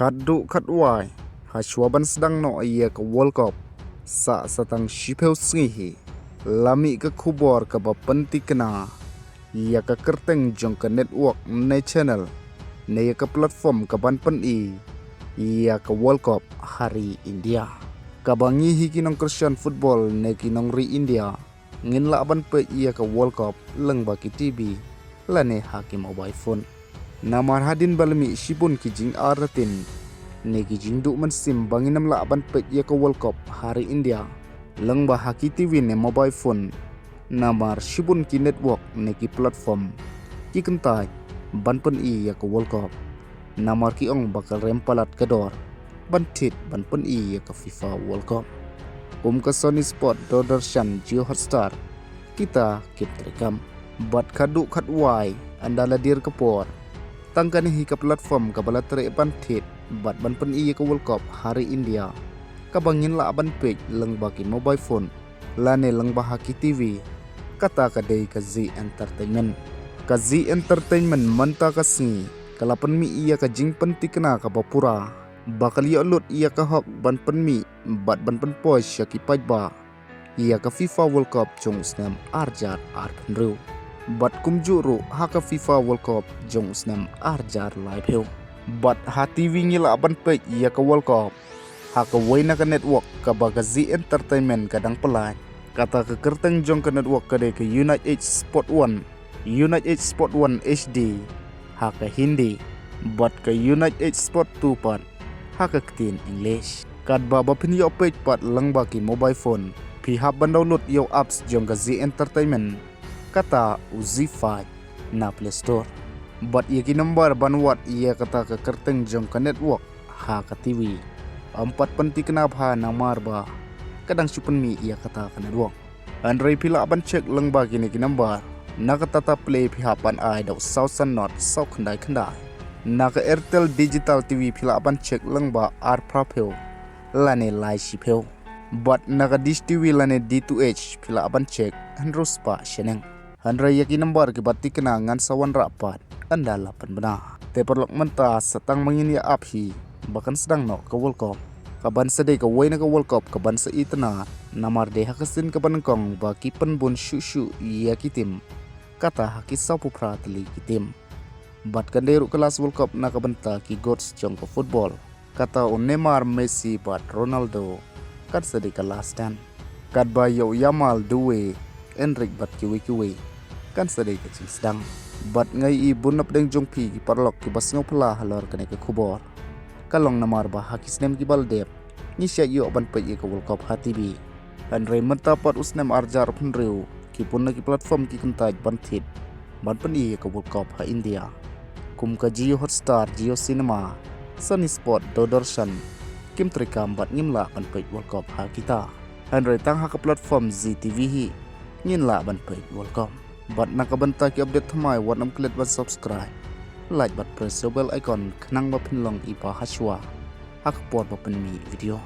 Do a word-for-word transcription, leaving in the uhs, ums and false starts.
Khatduh khatwai, hashwa ban sdang noh ïa ka World Cup, sa sa tang shiphew sngi hi, la mih ka khubor kaba pyntikna ïa ka kyrteng jong ka network ne channel ne ïa ka platform kaban pyni ïa ka World Cup ha ri India. Kaba ngi hi ki nongkyrshan football ne ki nong ri India, ngin lah ban peit ïa ka World Cup lyngba ki T V lane ha ki mobile phone. Namar hadien ba la mih shibun ki jingartatien ne ki jingduh mynsiem ba ngin ym lah ban peit ïa ka World Cup ha ri India lyngba ha ki T V ne mobile phone. Namar shibun ki network ne ki platform ki kyntait ban pyni ïa ka World Cup. Namar ki ong ba ka rem palat ka dor ban thied ban pyni ïa ka FIFA World Cup. Kum ka Sony Sport, Doordarshan, Jio Hotstar, kita kim treikam. Bad khatduh khatwai, ynda la dier ka por, tang kane hi ka platform kaba la treh ban thied bad ban pyni ïa ka World Cup ha ri India, kaba ngin lah ban peit lyngba ki mobile phone lane lyngba ha ki T V, kata ka dei ka Zee Entertainment. Ka Zee Entertainment mynta ka sngi ka la pynmih ïa ka jingpyntikna kaba pura ba ka la ïoh lut ïa ka hok ban pynmih bad ban pynpoi sha ki paidbah ïa ka FIFA World Cup jong u snem arhajar arphew hynriew. Bad kumjuh ruh ha ka FIFA World Cup jong u snem arhajar laiphew. Bad ha T V ngi lah ban peit ïa ka World Cup ha kawei na ka network kaba ka Zee Entertainment ka dang pynlait. Kata ka kyrteng jong ka network ka dei ka United Sport One, United Sport One H D ha ka Hindi, bad ka United Sport Two pat ha ka ktien English. Katba ba phin ïoh peit pat lyngba ki mobile phone, phi hap ban download ïa u apps jong ka Zee Entertainment, kata u Zee Five na Play Store. Bad ïa ki number ban wad ïa kata ka kyrteng jong ka network ha ka T V, ym pat pyntikna bha namar ba ka dang shu pynmih ïa kata ka network. Hynrei phi lah ban check lyngba kine ki number. Na ka Tata Play phi hap ban ai da u saw san not saw khyndai khyndai. Na ka Airtel Digital T V phi lah ban check lyngba arphew phew lane lai shiphew. Bad na ka Dish T V lane D two H phi lah ban check hynriew spah shaneng. Hynrei ïa ki number kiba tikna ngan sa wanrah pat ynda la pynbna. Te paralok, mynta sa tang ma ngin ïa ap hi ba kan sdang noh ka World Cup, kaban sa dei kawei na ka World Cup kaban sa itynnad, namar dei ha ka sien kaba nyngkong ba ki pynbun shuh shuh ïa ki team, kata ha ki sawphew phra tylli ki team. Bad kan dei ruh ka last World Cup na ka bynta ki goats jong ka football, kata u Neymar, Messi bad Ronaldo, kan sa dei ka last stand. Katba ïa u Yamal, Due, Endrick bad kiwei kiwei, kan sa dei ka jingsdang. Bad nga ïohi bun na pdeng jong phi ki paralok kiba sngewphylla halor kane ka khubor. Ka long namar ba ha ki snem kiba la dep ngi shait ïoh ban peit ïa ka World Cup ha T V. Hynrei mynta pat u snem arhajar arphew hynriew, ki bun na ki platform ki kyntait ban thied ban pyni ïa ka World Cup ha India, kum ka Jio Hotstar, Jio Cinema, Sony Sport, Doordarshan, kim treikam bad ngim lah ban peit World Cup ha kita. Hynrei tang ha ka platform Zee T V hi ngin lah ban peit World Cup. Bad na ka bynta ki update thymmai, wat nym klet ban subscribe, like bad press ïa u bell icon khnang ba phin long i ba hashwa ha ka por ba pynmih video.